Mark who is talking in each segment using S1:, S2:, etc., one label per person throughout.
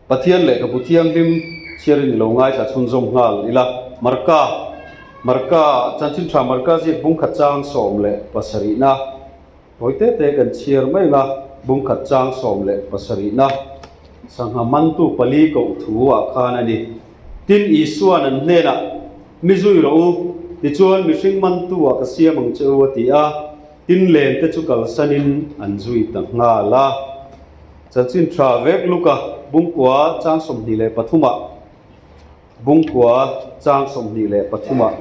S1: Pathian lehkhabu thianghlim chhiarin i lo ngaithla chhunzawm nghal ila. Marka, Marka, Chanchin Tha Marka ziak bungkhat chang 17na tawi te te kan chhiar mai ang a, bungkhat chang 17na sangha mantu pali koh thu ah khan a ni. Tin, Isua'n an hnenah, Mi zui rawh u, tichuan mihring mantu ah ka siam ang che u a ti a, tin len te chu kalsanin an zui ta nghal a. Chanchin tha vek Luka bungkua chang 23 ah bungkua chang 23 ah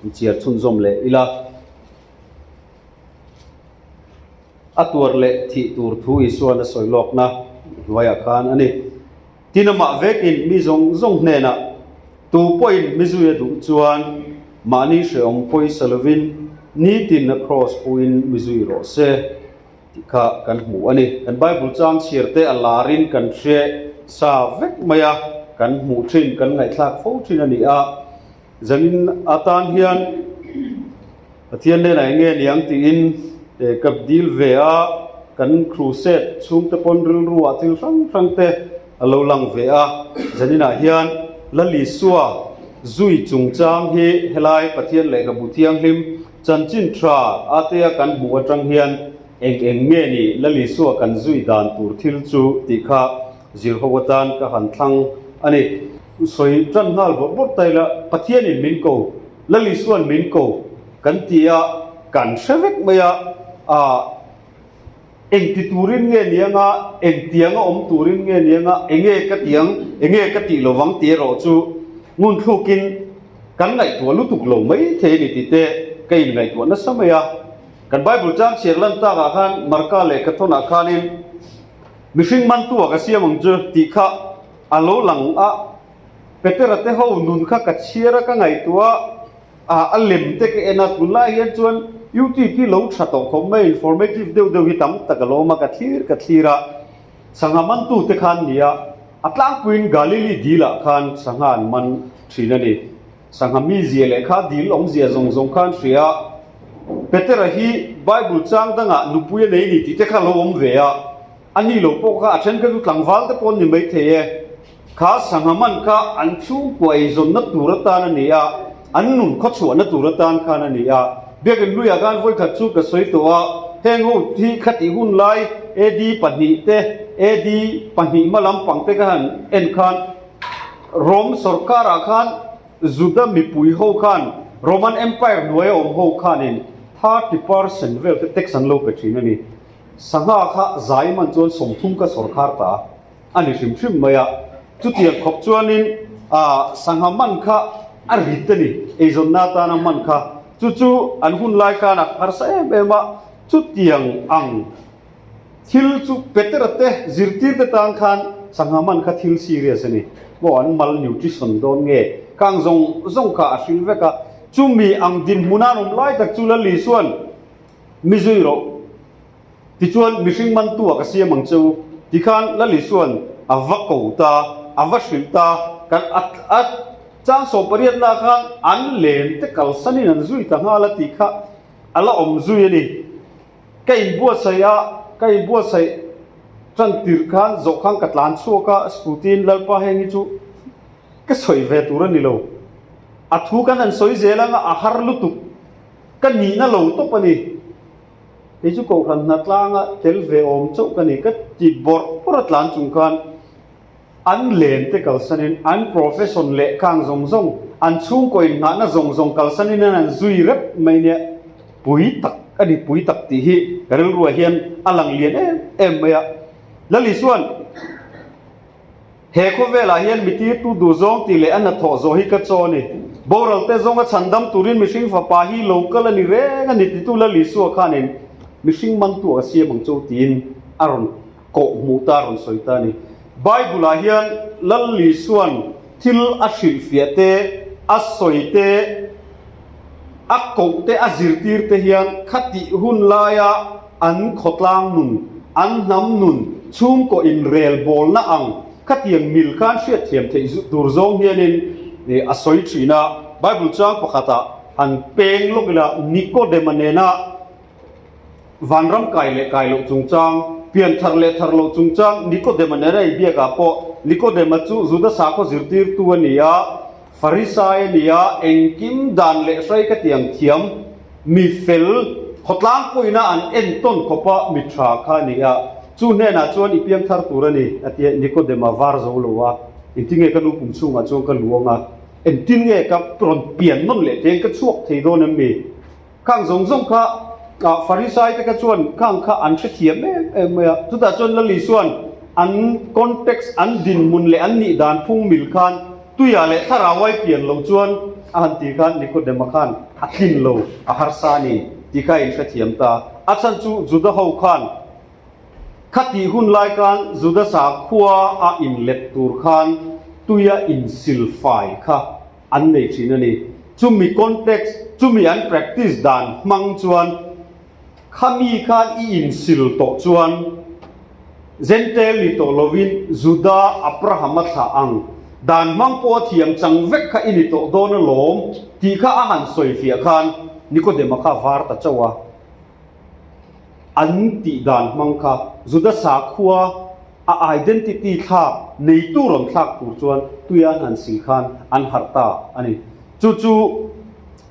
S1: inchhiar chhunzawm leh ila. A tuar leh thih tur thu Isuan a sawi lawkna hnuaiah khan a ni. Tin amah vekin mi zawng zawng hnenah tu pawhin mi zui a duh chuan mahni hrehawm pawisa lovin nitin a kraws puin mi zui rawh se. Tih kha kan hmu a ni. Kan Bible chang chhiar te a larin kan hre sa vek mai a, kan hmuh thin, kan ngaihthlak fo thin a ni a. Zanin atan hian Pathian hnenah eng nge niang tiin ka dil ve a, kan crusade chhungte pawn rilruah thil hrang hrang te a lo lang ve a. Zaninah hian Lal Isua zui chungchang hi helai Pathian lehkhabu thianghlim Chanchin tha atea kan hmuh atang hian eng eng nge ni Lal Isua kan zui dan tur thil chu tih kha zir ho atan ka han thlang a ni. Sawi tan nghal bawrh bawrh ta ila, Pathianin min ko, Lal Isua'n min ko kan ti a, kan hre vek mai a, ah Eng ti turin nge ni anga, eng tianga awm turin nge ni anga, enge ka ti ang, enge ka tih lovang tih erawh chu ngun thlukin kan ngaihtuah lutuk lo mai thei a ni tih te ka inngaihtuah nasa mai a. Kan Bible chang chhiar lan takah khan Marka leh Kathawnah khanin mihring mantua ka siam ang chu tih kha a lo lang a, Petera te ho nun kha ka chhiar a ka ngaihtuah a, A a lem te ka en a, tunlai hian chuan YouTube hi lo tha tawh khawp mai, informative deuh deuh hi tam tak a lo awm a, ka thlir ka thlir a, sangha mantu te khan nia, a tlangpuiin Galili dil ah khan sangha an man thin a ni, sangha mizia leh kha dil awmzia zawng zawng khan hria a, Petera hi Bible chang dangah nupui a nei ni tih te kha lo awm ve a, a ni lo pawh kha a then kha chu tlangval te pawh an ni maithei e. Kha sangha man kha an chhungkua eizawnna tur atan a ni a, an nun khawchhuahna tur atan khan a ni a. Biakin hluiah khan vawikhat chu ka sawi tawh a, heng ho hi khatih hun lai AD pahnih te, AD pahnih hma lampang te ka han en khan Rom sawrkarah khan Juda mipui ho khan Roman Empire hnuaia awm ho khanin 30% vel te tax an lo pe thin a ni. Sangha kha zai man chuan 30 ka sawrkhar ta a. A ni hrim hrim mai a, chutiang khawp chuanin sangha man kha a rit a ni, eizawnna atana man kha. Chu chu an hun lai khan a harsa em em a, chutiang ang thil chu Petera te zirtirte tan khan sangha man kha thil serious a ni. Maw an malnutrition dawn nge? Khang zawng zawng kha a hril vek a, chumi ang dinhmun an awm lai tak chu Lal Isua'n mi zui rawh. Tichuan, mihring mantu ah ka siam ang che u, tikhan Lal Isua'n a va ko ta, a va hrilh ta, kan a a chang 18 ah khan an len te kalsanin an zui ta nghal a tih kha a la awm zui a ni. Ka inbuatsaih a, ka inbuatsaih tan tirh khan zawh khan ka tlan chhuak a, scooty in Lalpa heng hi chu ka sawi ve tur a ni lo, a thu kan han sawi zel anga a har lutuk, ka nihna lo tawp a ni. Kei chu Kohhran hnatlanga tel ve awm chauh ka ni. Ka ti bawrh bawrh a tlan chung khan an len te kalsanin an profession leh khang zawng zawng, an chhungkaw inngahna zawng zawng kalsanin an han zui rep mai nia. Pui tak a ni, pui tak tih hi ka rilruah hian a lang lian em em mai a. Lali chuan. He khawvelah hian mi tirtu duh zawng tih leh a hnathawh zawh hi ka chaw a ni. Boral te zawnga chhandam turin mihring fapa hi lo kal a ni reng a ni titu Lal Isua khanin mihring mantu a siam ang chu tiin a rawn kawh hmuh ta a rawn sawi ta a ni. Bible-ah hian Lal Isua'n thil a hrilhfiah te, a sawi te, a koh te, a zirtir te hian khatih hun laia an khawtlang nun, an hnam nun, chhungkaw inrelbawlna ang khatiang mil khan hriatthiam theih tur zawng hianin a sawi thin a. Bible chang pakhatah han peng lawk ila Nikodema nena vanram kai leh kai loh chungchang. Pian thar leh thar loh chungchang Nikodema nena inbiakah pawh Nikodema chu Juda sakhaw zirtirtu a ni a, Farisai a ni a, engkim dan leh hrai ka tiang thiam, mi fel, khawtlang pawhina an entawn khawpa mi tha kha a ni a, chu hnenah chuan i piang thar tur a ni, a ti a, Nikodema var zo lo a, engtin nge ka nu pum chhungah chuan ka luang a, engtin nge ka rawn pian nawn leh thei ang, ka chhuak thei dawn em mi? Khang zawng zawng kha Farisai te kha chuan khang kha an hrethiam em em mai a, chutah chuan Lal Isua'n an context, an dinhmun leh an nih dan phung mil khan tuiah leh thlarau ai pian lo chuan a han tih khan Nikodema khan a tlin lo, a harsa a ni tih kha a inhrethiam ta. A chhan chu Juda ho khan khatih hun lai khan Juda sakhua a inlet tur khan tuia insilfai kha an nei thin a ni. Chumi context, chumi an practice dan hmang chuan khami khan i insil tawh chuan Gentile ni tawh lovin Juda Abraham-a thlah ang dan hmang pawh a thiam chang vek kha i ni tawh dawn alawm tih kha a han sawi fiah khan Nikodema kha a var ta chauh a. An tih dan hmang kha Juda sakhua a identity thlak neitu rawn thlak tur chuan tuia an han sil khan an harh ta a ni. Chu chu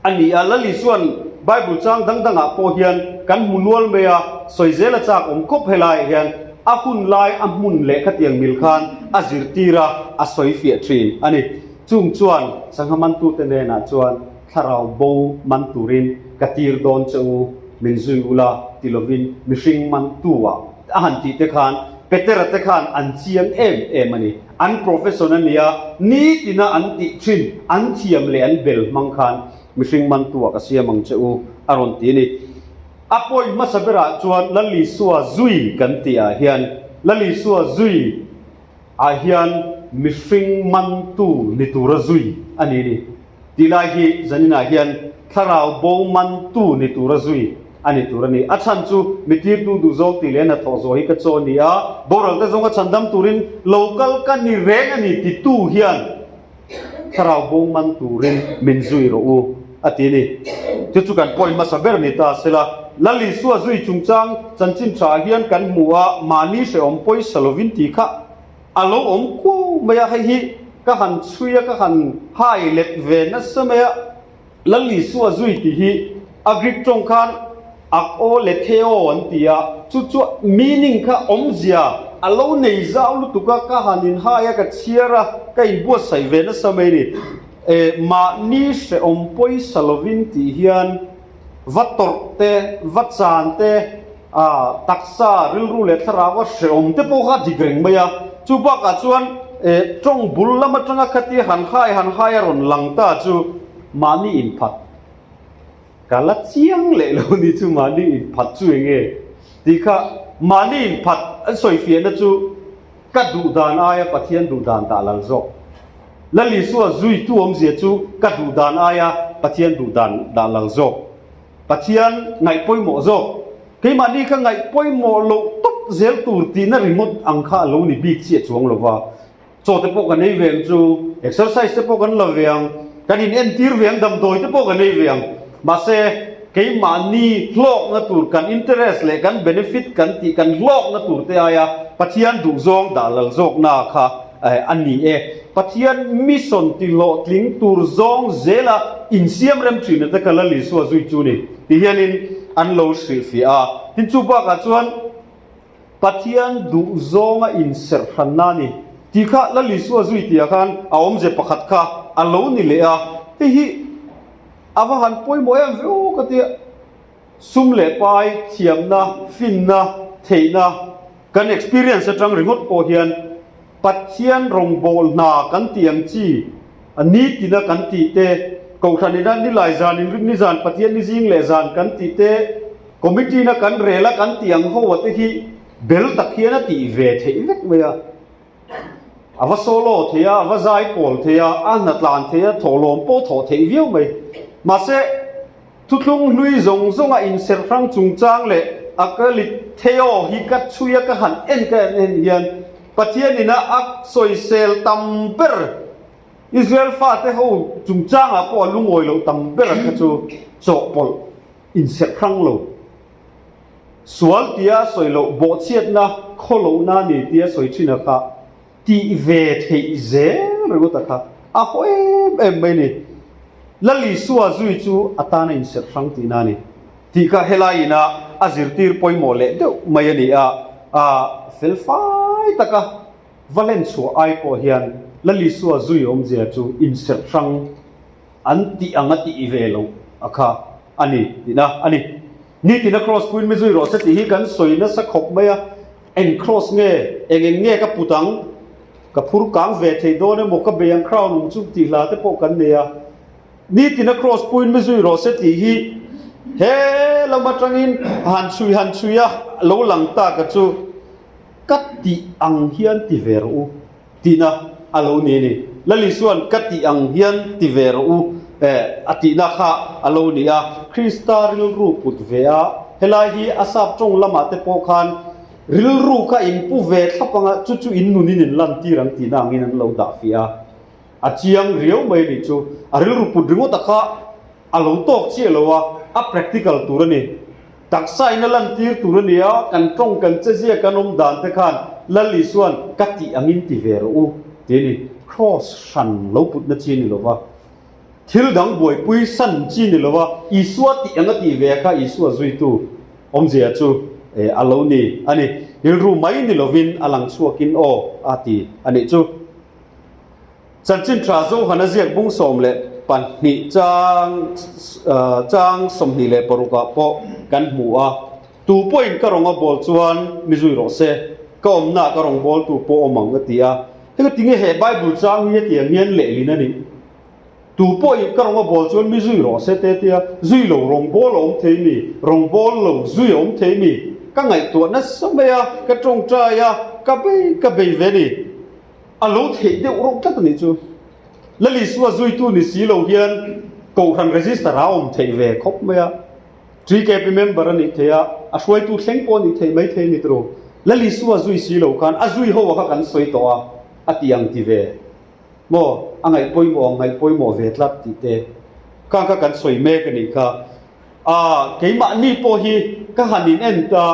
S1: a ni a, Lali chuan Bible chang dang dangah pawh hian kan hmu nual mai a, sawi zel a chak awm khawp helaiah hian a hun lai a hmun leh khatiang mil khan a zirtir a, a sawi fiah thin a ni. Chung chuan sangha mantute hnenah chuan thlarau bo man turin ka tir dawn che u, min zui ula ti lovin mihring mantu ah a han tih te khan Petera te khan an chiang em em a ni. An profession a nia, nitina an tih thin, an thiam leh an bel hmang khan mihring mantu ah ka siam ang che u a rawn ti a ni. A point hmasa berah chuan Lal Isua zui kan tih ah hian Lal Isua zui ah hian mihring mantu ni tura zui a ni ni. Tih lai hi zaninah hian thlarau bo mantu ni tura zui a ni tur a ni. A chhan chu mi tirtu duh zawk tih leh hnathawh zawh hi ka chaw a ni a, boral te zawnga chhan dam turin lo kal ka ni reng a ni titu hian thlarau bo man turin min zui rawh u a ti a ni. Chu chu kan point hmasa ber ni ta sela, Lal Isua zui chungchang chanchin tha hian kan hmu a, mahni hrehawm pawisa lovin tih kha A lo awm kuau mai a, hei hi ka han chhui a, ka han hai let ve nasa mai a, Lal Isua zui tih hi a Greek tawng khan akoletheo an ti a, chu chu meaning kha awmzia a lo nei zau lutuk a, ka han inhai a, ka chhiar a, ka inbuatsaih ve nasa mai a ni. E, mahni hrehawm pawisa lovin tih hian va tawrh te, va chan te, A taksa, rilru leh thlarau a hrehawm te pawh kha a dik reng mai a. Chu bakah chuan tawng bul lam atanga khatia han hai han hai a rawn lang ta chu mahni inphat ka la chiang leh lo ni chu mahni inphat chu eng nge tih kha mahni inphat an sawi fiahna chu ka duh dan aia Pathian duh dan dah lal zawk. Lal Isua zuitu awmzia chu ka duh dan aia Pathian duh dan dah lal zawk. Pathian ngaih pawimawh zawk, keimahni kha ngaih pawimawh loh tawp zel tur tihna ringawt ang kha a lo ni bik chiah chuang lo va. Chaw te pawh kan ei ve ang chu, exercise te pawh kan la ve ang, kan in entir ve ang, damdawi te pawh kan ei ve ang. Mahse, keimahni hlawkna tur, kan interest leh kan benefit kan tih kan hlawkna tur te aia Pathian duhzawng dah lal zawkna kha a ni e. Pathian mission tihlawhtling tur zawng zela insiam rem thin ate kha Lal Isua zui chu ni ti hianin an lo hrilhfiah a. Tin chu bakah chuan Pathian duh zawnga inserh hranna a ni tih kha Lal Isua zui tihah khan a awmze pakhat kha a lo ni leh a. Hei hi a va han pawimawh em ve aw ka tia. Sum leh pai, thiamna, finna, theihna kan experience atang ringawt pawh hian Pathian rawngbâwl hna kan tih ang chi a nitina kan tih te, Kohhran ina nilai zan inrin ni zan Pathian ni zing leh zan kan tih te, Committee na kan rel a kan tih ang ho a te hi bel tak hian a tih ve theih vek mai a. A va solo thei a, a va zai pawl thei a, a hna tlan thei a, thawhlawm pawh thawh theih viau mai. Mahse, Thuthlung hlui zawng zawnga inserh hrang chungchang leh a ka lit theo hi ka chhui a ka han en ka en en hian Pathian ina a sawisel tam ber Israel fate ho chungchangah pawh a lungawi loh tam ber a kha chu chawhpawlh inserh hrang lo. Sual tia sawi loh bawhchhiatna khawlohna ni tia sawi thin a kha tih ve theih zel ringawt a kha a haw em em mai ni. Lal Isua zui chu a tan a inserh hrang tihna a ni tih kha helai ina a zirtir pawimawh leh deuh mai a ni a, a fel fai taka va len chhuah ai pawh hian Lal Isua zui awmzia chu inserh hrang an tih ang a tih ve loh a kha a ni tihna a ni. Nitin a cross puin mi zui rawh se tih hi kan sawi nasa khawp mai a, eng cross nge, eng eng nge ka put ang, ka phur kang ve thei dawn emaw ka bei ang crown awm chu tih hla te pawh kan nei a. Nitin a cross puin mi zui rawh se tih hi he lam atangin han chhui han chhui a lo lang tak a chu ka tih ang hian ti ve rawh u. Tihna a lo ni a ni. Lali chuan ka tih ang hian ti ve rawh u eh a tihna kha a lo ni a. Krista rilru put ve a, helai hi a sap tawng lamah te pawh khan rilru kha in pu ve thlap anga chu chu in nunin in lantir ang tihna angin an lo dah fiah a. A chiang riau mai a nih chu. A rilru put ringawta kha a lo tawk chiah lo a, a practical tur a ni. Taksa in a lantir tur a ni a, kan tawng kan che zia kan awm dan te khan Lal Isuan ka tih angin ti ve rawh u ti a ni. Cross hran lo putna chi a ni lo va, thil dang buaipui san chi a ni lo va, Isua tih anga tih ve kha Isua zuitu awmzia chu a lo ni a ni. Rilru mai ni lovin a lang chhuakin aw a ti a nih chu. Chanchin tha Zohana ziak bung 12 chang chang 26 ah pawh kan hmu a, Tu pawhin ka rawnga bawl chuan mi zui rawh se, ka awmnaah ka rawn bawltu pawh awm ang a ti a. Heng tinge he Bible chang hi hetiang hian lehlin a nih? Tu pawhin ka rawnga bawl chuan mi zui rawh se te tia, zui lo rawn bawl a awm thei mi? Rawn bawl lo zui a awm thei mi? Ka ngaihtuah nasa mai a, ka tawngtai a, ka bei ka bei ve a ni. A lo theih deuh reuh tlat a nih chu. Lal Isua zuitu ni si lo hian Kohhran register a awm theih ve khawp mai a. TKP member a nih theih a, a hruaitu thleng pawh a nih theih mai thei a ni tawh. Lal Isua zui si lo khan a zui ho a kha kan sawi tawh a, a ti ang ti ve. Maw? A ngaih pawimawh ang ngaih pawimawh ve tlat tih te kha kha kan sawi mek a nih kha. A, keimahni pawh hi ka han in en ta,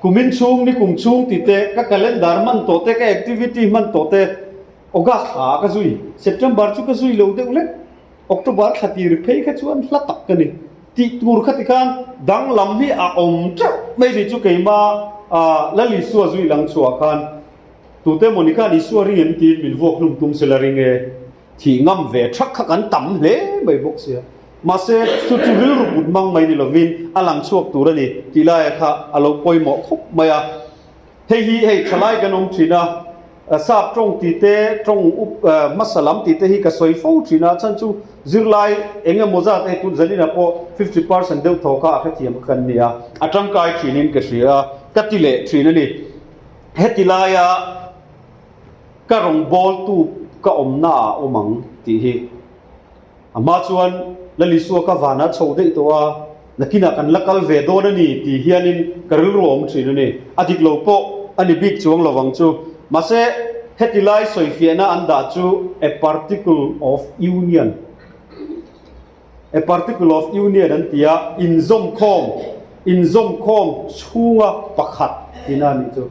S1: kumin chhung ni kum chhung ti te, ka calendar hman tawh te, ka activity hman tawh te, August thla ah ka zui, September chu ka zui lo deuh hlek, October thla tir phei kha chuan hla tak ka ni. Tih tur kha tikhan danglam hi a awm teuh mai ni chu keima Lal Isua zui lang chhuah khan tute mawni khan Isua ring em tiin min vuak hlum tum sela ring e. Thih ngam ve thak kha kan tam hle mai bawk sia. Mahse, chu chu rilru put mang mai ni lovin a lang chhuak tur a ni tih laia kha a lo pawimawh khawp mai a. Hei hi hei thalai kan awm thin a, sap tawng tih te, tawng up hmasa lam tih te hi ka sawi fo thin a, chhan chu zirlai eng emaw zat hei tun zaninah pawh 50% deuh thaw kha a hrethiam kha kan ni a, a tangkai thinin ka hria a, ka ti leh thin a ni. Heti laia. Ka rawngbawltu ka awmna ah awm ang tih hi. A hma chuan Lal Isua ka vanah chho daih tawh a, nakinah kan la kal ve dawn a ni tih hianin ka rilru a awm thin a ni. A dik lo pawh a ni bik chuang lo vang chu. Mahse, heti lai sawifiahna an dah chu a particle of union, a particle of union an ti a, inzawmkhawm, inzawmkhawm chhunga pakhat tihna a nih chu.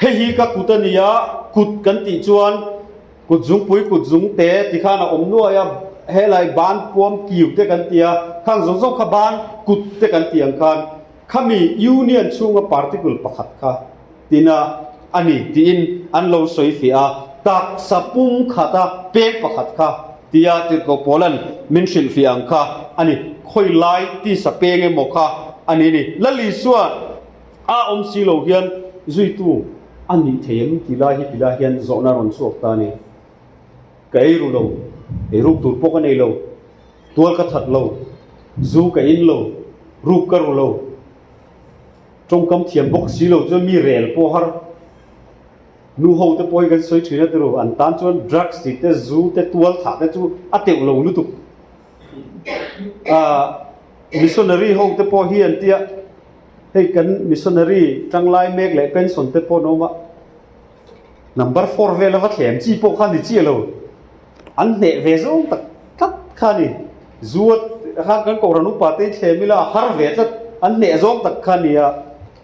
S1: Hei hi ka kut a ni a, kut kan tih chuan kut zungpui kut zung te ti khan a awm nuai a, helai ban puam kiu te kan ti a, khang zawng zawng kha ban kut te kan tih ang khan khami union chhunga particle pakhat kha tina a ni tiin an lo sawi fiah a, taksa pum khata peng pakhat kha tia Tirhkoh Paula'n min hrilh fiah ang kha a ni, khawi lai tisa peng emaw kha a ni a ni. Lal Isua. A awm si lo hian zuitu a nih thei em ti lai hi ti lai hian zawhna rawn chhuak ta a ni. Ka ei ru lo, ei ruk tur pawh ka nei lo, tual ka that lo, zu ka in lo, ruk ka ru lo, tawngkam thiam bawk si lo chuan mi rel pawh har. Nu ho te pawh hi kan sawi thin a tiru, an tan chuan drugs tih te, zu te, tual thah te chu a teuh lo lutuk. Ahh missionary ho te pawh hi an tia. Hei kan missionary tanglai mek leh pension te pawh an awm a, number four vel a va thlem chi pawh kha ni chiah lo, an hneh ve zawng tak tlat kha a ni. Zu a khan kan kohhran upa te hi thlem ila a har ve tlat, an hneh zawng tak kha a ni a.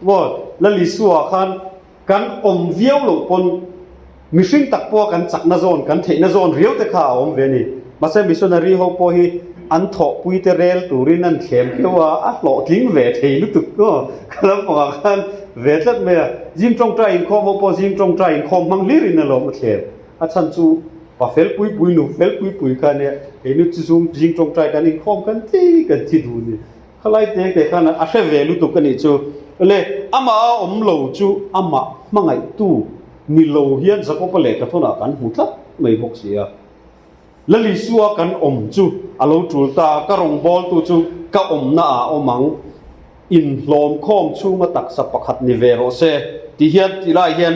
S1: Maw, Lal Isua khan kan awm viau loh pawn mihring tak pawha kan chakna zawn, kan theihna zawn riau te kha a awm ve a ni. Mahse missionary ho pawh hi an thawhpui te rel turin an thlem keuh a, a hlawhtling ve thei lutuk aw. Ka lampangah khan ve tlat mai a, zing tawngtai inkhawm ho pawh zing tawngtai inkhawm hmang hlirin alawm a thlem. A chhan chu pa fel pui pui nu fel pui pui kha ania, keini chu zung zing tawngtai kan inkhawm kan thi kan thi duh ni. Khalai te te khan a hre ve lutuk a nih chu. Le amah a awm lo chu amah hmangaihtu ni lo hian Jakob-a lehkha thawnah kan hmu tlat mai bawk si a. Lal Isua kan awm chu a lo tul ta a, ka rawngbawltu chu ka awmna ah a awm ang, inhlawm khawm chhunga taksa pakhat ni ve rawh se tih hian ti lai hian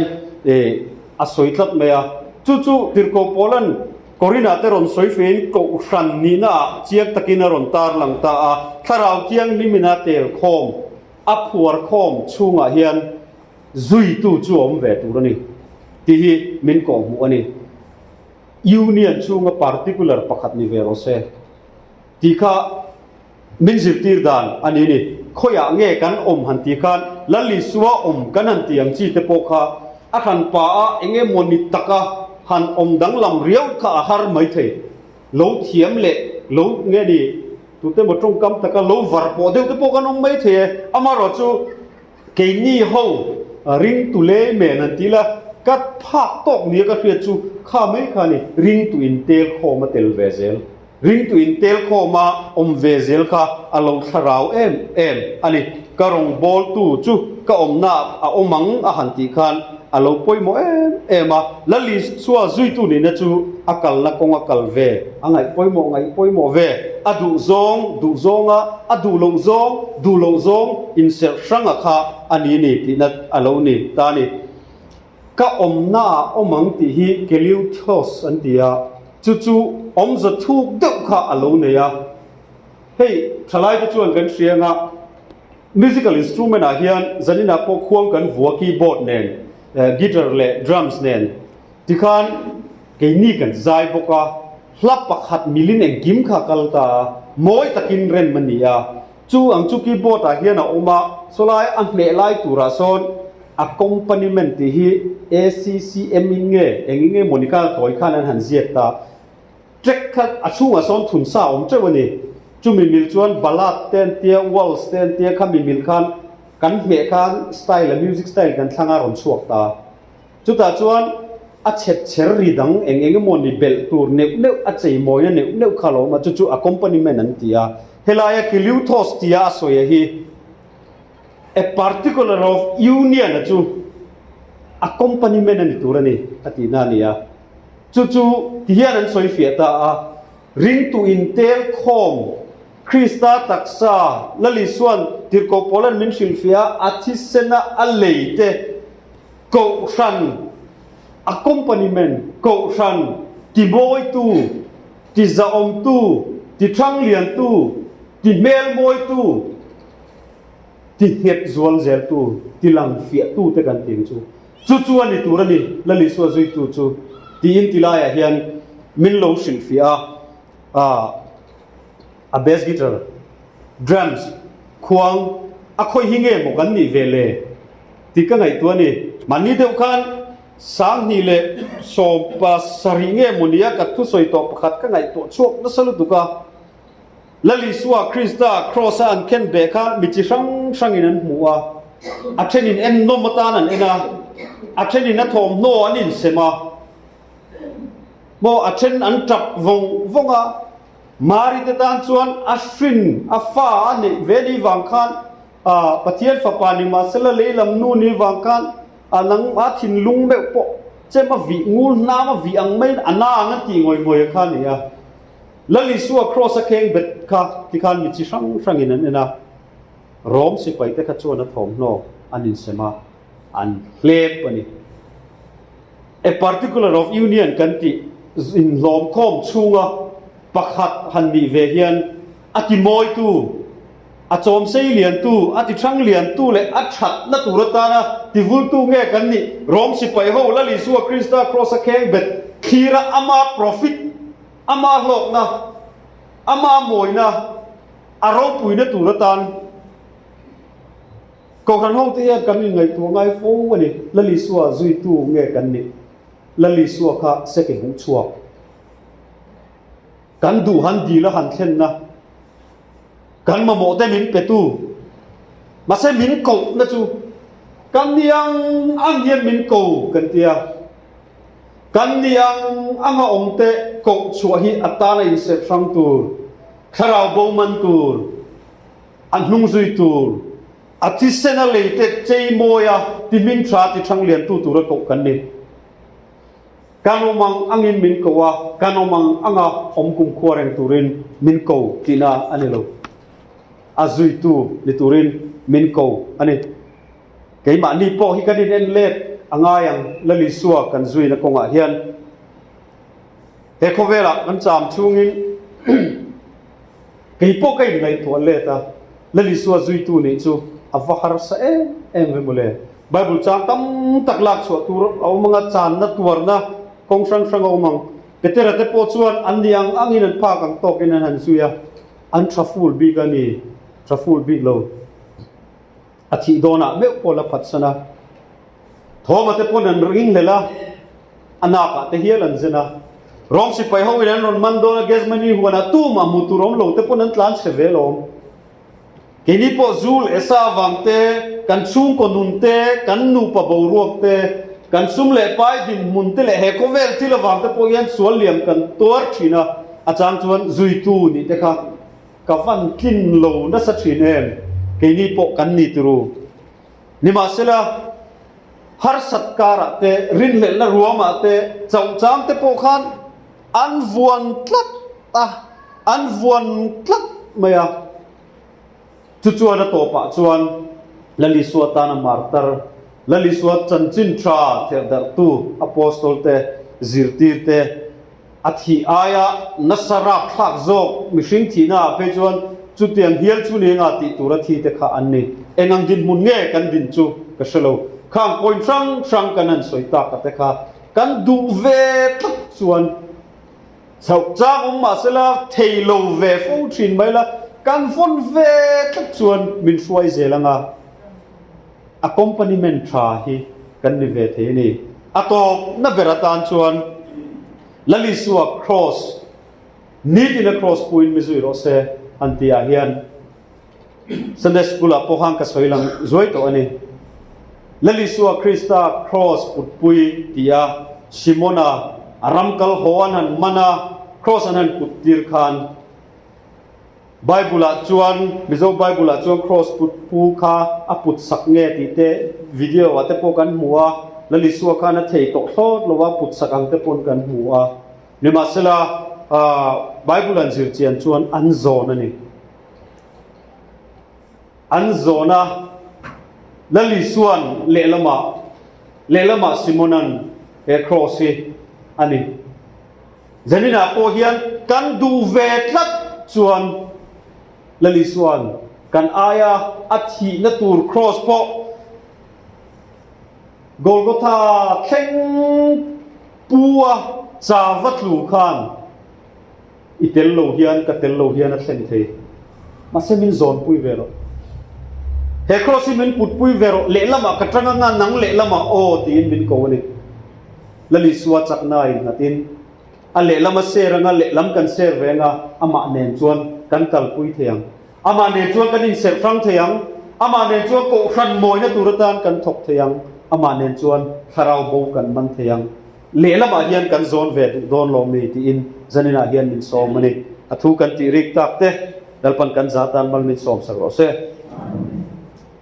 S1: a sawi tlat mai a. Chu chu Tirhkoh Paula'n Korinah te rawn sawi fein Kohhran nihna ah chiang takin a rawn tarlang ta a, Thlarau Thianghlimin a tel khawm, a phuar khawm chhungah hian zuitu chu a awm ve tur a ni tih hi min kawhhmuh a ni. Union chhunga particular pakhat ni ve rawh se tih kha min zirtir dan a ni ni. Khawiah nge kan awm han tih khan Lal Isua awm kan han tih ang chi te pawh kha a hran pa a eng emaw ni taka han awm danglam riau kha a har mai thei. Lo thiam leh lo nge ni tute emaw tawngkam taka lo var pawh deuh te pawh kan awm mai thei e. Amaherawhchu Keini ho ringtu lei men an ti la, ka phak tawk nia ka hriat chu kha mai kha a ni, ringtu in tel khawm a tel ve zel, ringtu in tel khawm a awm ve zel kha a lo thlarau em em a ni, ka rawngbawltu chu ka awmna a awm ang a han tih khan a lo pawimawh em em a, Lal Isua zuitu nihna chu a kalna kawng a kal ve, a ngaih pawimawh ngaih pawimawh ve, a duh zawng duh zawnga a duh loh zawng duh loh zawng inserh hranga kha a ni ni tihna a lo ni ta a ni. Ka awmna ah awm ang tih hi Keleuthos an ti a, chu chu awmza thuk deuh kha a lo nei a. Hei thalaite chuan kan hria anga musical instrument ah hian zaninah pawh khuang kan vua keyboard nen, guitar leh drums nen tikhan keini kan zai bawk a, hla pakhat milin engkim kha kal ta a, mawi takin rem a ni a, chu ang chu keyboard ah hian a awm a, sawlai a hmeh lai turah sawn accompaniment tih hi ACCM in nge eng eng emaw ni kha tawi khan an han ziak ta. Track kha a chhungah sawn thun sa a awm teuh a ni. Chumi mil chuan ballad te an tia, waltz te an tia, khami mil khan kan hmeh khan style a music style kan thlang a rawn chhuak ta. Chutah chuan a chhep chher ri dang eng eng emaw ni belh tur neuh neuh a chei mawina neuh neuh kha a lo awm a, chu chu accompaniment an ti a. Helaia Kileuthos tia a sawi a hi a particular of union a chu accompaniment a ni tur a ni a tihna a ni a. Chu chu ti hian an sawi fiah ta a, Ringtu intel khawm Krista taksa Lal Isua'n Tirhkoh Paula'n min hrilhfiah a, a thisena a lei te Kohhran accompaniment, Kohhran timawitu, tizahawmtu, tithangliantu, tihmelmawitu, tihnghet zual zeltu, tilangfiahtu te kan tih ang chu. Chu chu a ni tur a ni, Lal Isua zuitu chu, tiin ti laiah hian min lo hrilhfiah a, a bass guitar, drums, khuang a khawih hi nge maw kan nih ve le tih ka ngaihtuah a ni. Mahni deuh khan 2017 nge maw nia ka thusawi tawh pakhat ka ngaihtuah chhuak nasa lutuk a. Lal Isua Krista Kraws-a an khen beh kha mi chi hrang hrangin an hmu a, a thenin ennawm atan an en a, a thenin a thawmhnaw an insem a, maw a then an tap vawng vawng a. Mari te tan chuan a hrin, a fa a neih ve ni vang khan, Pathian fapa ni mahsela lei lam nu ni vang khan a nang a thinlung meuh pawh chem a vih ngul hnam a vih ang maiin a na ang a tih ngawih ngawih kha a ni a. Lal Isua kraws a kheng bet kha tikhan mi chi hrang hrangin an en a, Rom sipaite kha chuan a thawmhnaw an insem a, an hlep a ni. A particular of union kan tih inhlawmkhawm chhunga pakhat han nih ve hian a timawitu, a chawmsei liantu, a tihrang liantu leh a thatna tur atana tivultu nge kan nih? Rom sipai ho Lal Isua Krista kraws a kheng bet thlira ama profit Ama hlawkna, ama mawina, a ropuina tur atan. Kohhran hote hian kan inngaihtuah ngai fo a ni. Lal Isua zuitu nge kan nih? Lal Isua kha seke huh chhuak. Kan duh han dil a han thlenna, kan mamawh te min petu, mahse min kohna chu kan ni ang ang hian min ko kan ti a. Kan ni ang anga awm te koh chhuah hi a tana inserh hrang tur, thlarau bo man tur, a hnung zui tur, a thisena lei te chei mawia ti hming tha ti thang liantu tura koh kan ni. Kan awm ang angin min ko a, kan awm ang anga awm kumkhua reng turin min ko tihna a ni lo. A zuitu ni turin min ko a ni. Keimahni pawh hi kan in en let a ngai ang Lal Isua kan zuina kawngah hian. He khawvelah kan cham chhungin kei pawh ka inngaihtuah let a, Lal Isua zuitu nih chu a va harsa em em ve mawle. Bible chang tam tak lak chhuah tur a awm anga channa tuarna kawng hrang hrang a awm ang. Petera te pawh chuan an ni ang angin an phak ang tawkin an han zui a, an tha ful bik a ni, tha ful bik lo. A thih dawnah meuh pawh la phatsan a, Thawma te pawn an ring hlel a, a nakah te hial an zen a. Rom sipai ho in an rawn man dawn a, Gethsemane huanah tumah hmuh tur awm lo te pawn an tlan chhe ve lawm. Keini pawh zu leh sa avang te, kan chhungkaw nun te, kan nupa boruak te, kan sum leh pai dinhmun te leh he khawvel thil avang te pawh hian sual liam kan tuar thin a, a chang chuan zuitu nih te kha ka van tlin lo nasa thin em, keini pawh kan ni turu. Nimahsela, harsat karah te, rinhlelhna ruamah te, chauhchang te pawh khan an vuan tlat a, an vuan tlat mai a. Chu chuan a tawpah chuan Lal Isua tana martar, Lal Isua chanchin tha therhdarhtu Apostol te, zirtir te, A thih aia nasa rapthlak zawk mihring thihna ah phei chuan chutiang hial chu ni anga tih tura thi te kha an ni. Eng ang dinhmun nge kan din chu ka hre lo. Khang point hrang hrang kan han sawi tak a te kha kan duh ve tlat chuan chhoh chang awm mah sela thei lo ve fo thin mai la, kan vawn ve tlat chuan min hruai zel anga accompaniment tha hi kan ni ve thei a ni. A tawpna ber atan chuan Lal Isua Kraws, nitina Kraws puin mi zui rawh se an tih ah hian Sunday School ah pawh khan ka sawi lang zuai tawh a ni. Lal Isua Krista Kraws putpui ti a Simona a ram kal haw an han man a, Kraws an han put tir khan Bible ah chuan, Mizo Bible ah chuan Kraws put pu kha a put sak nge tih te video ah te pawh kan hmu a, Lal Isua khan a thei tawh thlawt lo a, put sak ang te pawn kan hmu a. Nimahsela, Bible an zir chian chuan an zawn a ni. An zawn a, Lal Isua'n lehlamah, lehlamah Simona'n he Kraws hi a ni. Zaninah pawh hian kan duh ve tlat chuan Lal Isua'n kan aia a thihna tur kraws pawh Golgotha thleng pu a cha va tlu khan i tel lo hian ka tel lo hian a thlen thei. Mahse min zawnpui ve rawh. He kraws hi min putpui ve rawh, lehlamah ka tang anga nang lehlamah aw tiin min ko a ni. Lal Isua chakna a innghatin a lehlam a ser anga lehlam kan ser ve anga amah nen chuan kan kalpui thei ang. Amah nen chuan kan inserh hrang thei ang. Amah nen chuan kohhran mawina tur atan kan thawk thei ang. Amah nen chuan thlarau bo kan man thei ang. Lehlamah hian kan zawn ve duh dawn lo mi tiin zaninah hian min sawm a ni. A thu kan tih rik tak te Lalpan kan za tan mal min sawm sak rawh se.